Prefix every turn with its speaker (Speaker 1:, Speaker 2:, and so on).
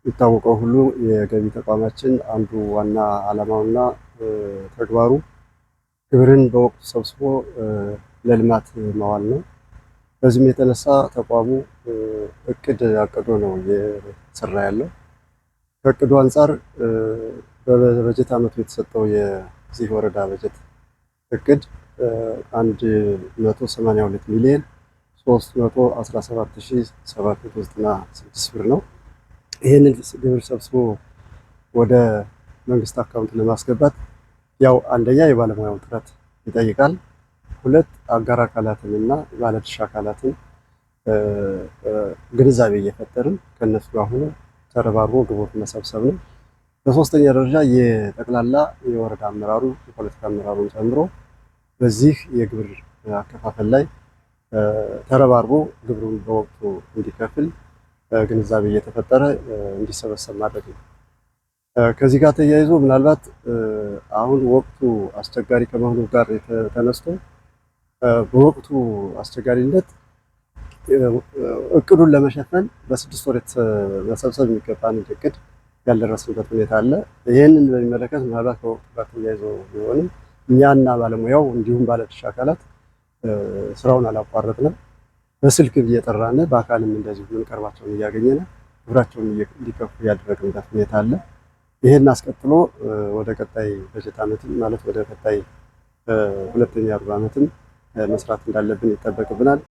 Speaker 1: የሚታወቀው ሁሉ የገቢ ተቋማችን አንዱ ዋና ዓላማውና ተግባሩ ግብርን በወቅቱ ሰብስቦ ለልማት ማዋል ነው። በዚህም የተነሳ ተቋሙ እቅድ አቅዶ ነው እየሰራ ያለው። ከእቅዱ አንጻር በበጀት ዓመቱ የተሰጠው የዚህ ወረዳ በጀት እቅድ 182 ሚሊዮን 317,796 ብር ነው። ይህንን ግብር ሰብስቦ ወደ መንግስት አካውንት ለማስገባት ያው አንደኛ የባለሙያውን ጥረት ይጠይቃል። ሁለት አጋር አካላትን እና ባለድርሻ አካላትን ግንዛቤ እየፈጠርን ከእነሱ ጋር ሆኖ ተረባርቦ ግብር መሰብሰብ ነው። በሶስተኛ ደረጃ የጠቅላላ የወረዳ አመራሩ የፖለቲካ አመራሩን ጨምሮ በዚህ የግብር አከፋፈል ላይ ተረባርቦ ግብሩን በወቅቱ እንዲከፍል ግንዛቤ እየተፈጠረ እንዲሰበሰብ ማድረግ ነው። ከዚህ ጋር ተያይዞ ምናልባት አሁን ወቅቱ አስቸጋሪ ከመሆኑ ጋር ተነስቶ በወቅቱ አስቸጋሪነት እቅዱን ለመሸፈን በ6 ወር መሰብሰብ የሚገባን እቅድ ያልደረስንበት ሁኔታ አለ። ይህንን በሚመለከት ምናልባት ከወቅቱ ጋር ተያይዞ ቢሆንም እኛና ባለሙያው እንዲሁም ባለድርሻ አካላት ስራውን አላቋረጥንም። በስልክ እየጠራን በአካልም እንደዚሁ የምንቀርባቸውን እያገኘን ግብራቸውን እንዲከፍሉ ያደረግንበት ሁኔታ አለ። ይህን አስቀጥሎ ወደ ቀጣይ በጀት ዓመትም ማለት ወደ ቀጣይ ሁለተኛ ሩብ ዓመትም መስራት እንዳለብን ይጠበቅብናል።